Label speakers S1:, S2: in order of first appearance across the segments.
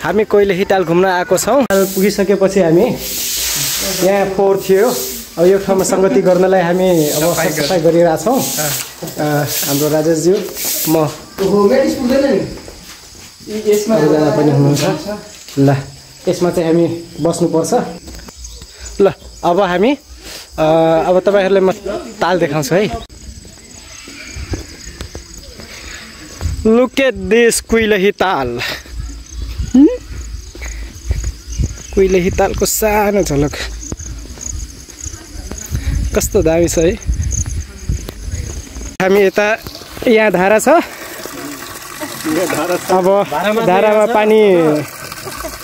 S1: हामी कोइले हिटाल घुम्न आएको छौँ। पुगिसकेपछि हामी यहाँ फोहोर थियो, अब यो ठाउँमा सङ्गति गर्नलाई हामी अब सफाइ गरिरहेछौँ। हाम्रो राजेशज्यू म अरूजना पनि हुनुहुन्छ। ल यसमा चाहिँ हामी बस्नुपर्छ। ल अब हामी अब तपाईँहरूलाई म ताल देखाउँछु है। लुक एट दिस कुइलेही ताल। कुइलेही तालको सानो झलक कस्तो दामी छ है। हामी यता यहाँ धारा छ, अब धारामा पानी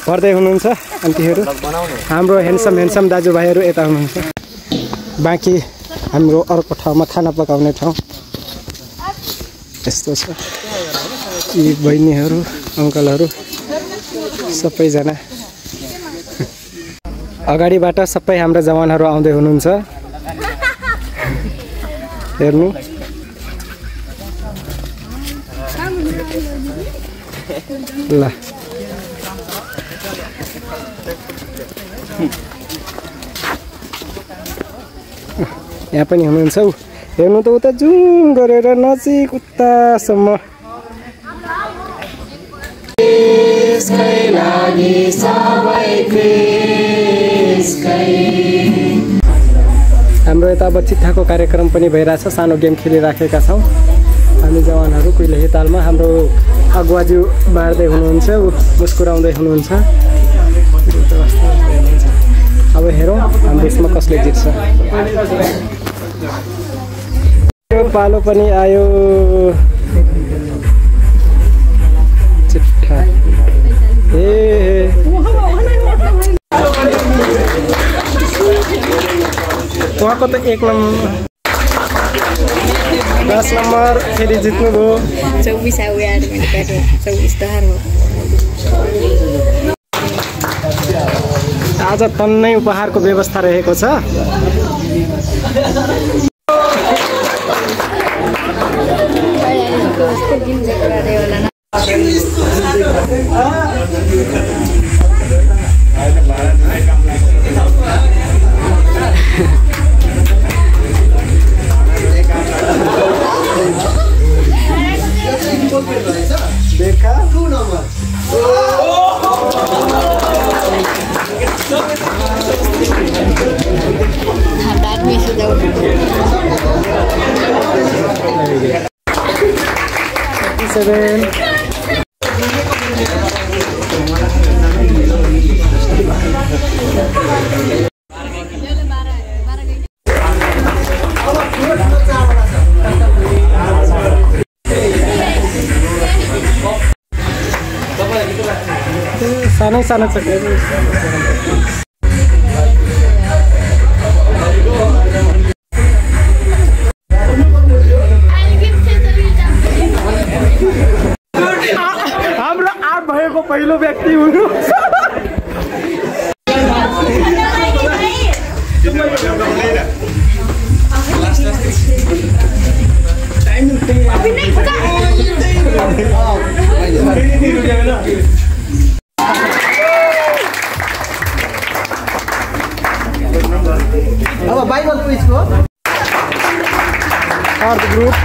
S1: भर्दै हुनुहुन्छ आन्टीहरू। हाम्रो ह्यान्डसम दाजुभाइहरू यता हुनुहुन्छ। बाँकी हाम्रो अर्को ठाउँमा खाना पकाउने ठाउँ यस्तो छ। यी बहिनीहरू अङ्कलहरू सबैजना अगाडिबाट सबै हाम्रा जवानहरू आउँदै हुनुहुन्छ। हेर्नु ल यहाँ पनि हुनुहुन्छ। हेर्नु त उता जुम गरेर नजिक उतासम्म। हाम्रो यता अब चिट्ठाको कार्यक्रम पनि भइरहेछ। सानो गेम खेलिराखेका छौँ हामी जवानहरू कुइलेही तालमा। हाम्रो अगुवाज्यू बाँड्दै हुनुहुन्छ, मुस्कुराउँदै हुनुहुन्छ। अब हेरौँ हाम्रो यसमा कसले जित्छ। पालो पनि आयो चिट्ठा। उहाँको त 1 नम्बर 10 नम्बर फेरि जित्नुभयो। 24 आज टन्नै उपहारको व्यवस्था रहेको छ। देखा 2 नम्बर सानो छ। हाम्रो 8 भएको पहिलो व्यक्ति हुनु। अब बाइबल क्विजको अर्थ ग्रुप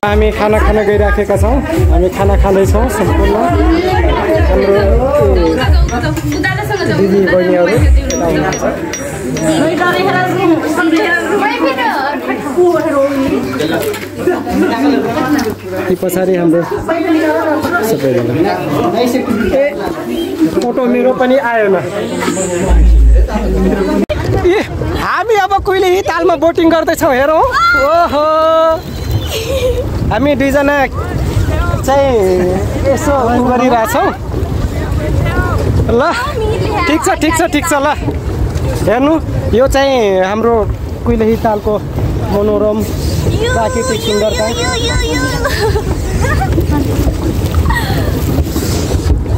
S1: हामी खाना खान गइराखेका छौँ। हामी खाना खाँदैछौँ सम्पूर्ण हाम्रो दिदी बहिनीहरू पछाडि हाम्रो सबैजना फोटो मेरो पनि आएन। हामी अब कुइलेही तालमा बोटिङ गर्दैछौँ। हेरौँ ओहो हामी दुईजना चाहिँ यसो गरिरहेछौँ ल। ठिक छ ल। हेर्नु यो चाहिँ हाम्रो कुइलेही तालको मनोरम प्राकृतिक सुन्दरता।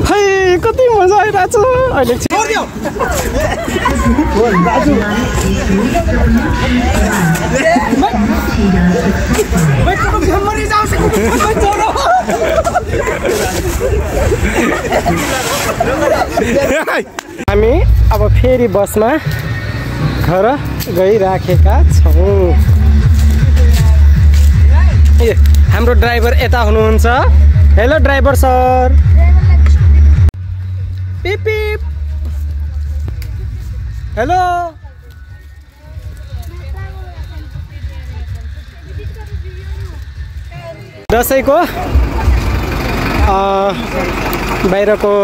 S1: है कति मजा आइरहेछ अहिले। हामी अब फेरि बसमा घर गइराखेका छौँ। हाम्रो ड्राइभर यता हुनुहुन्छ। Hello driver sir. पिप पिप। हेलो। दसैँको बाहिरको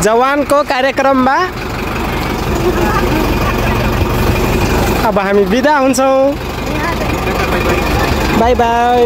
S1: जवानको कार्यक्रममा अब हामी बिदा हुन्छौँ। By by.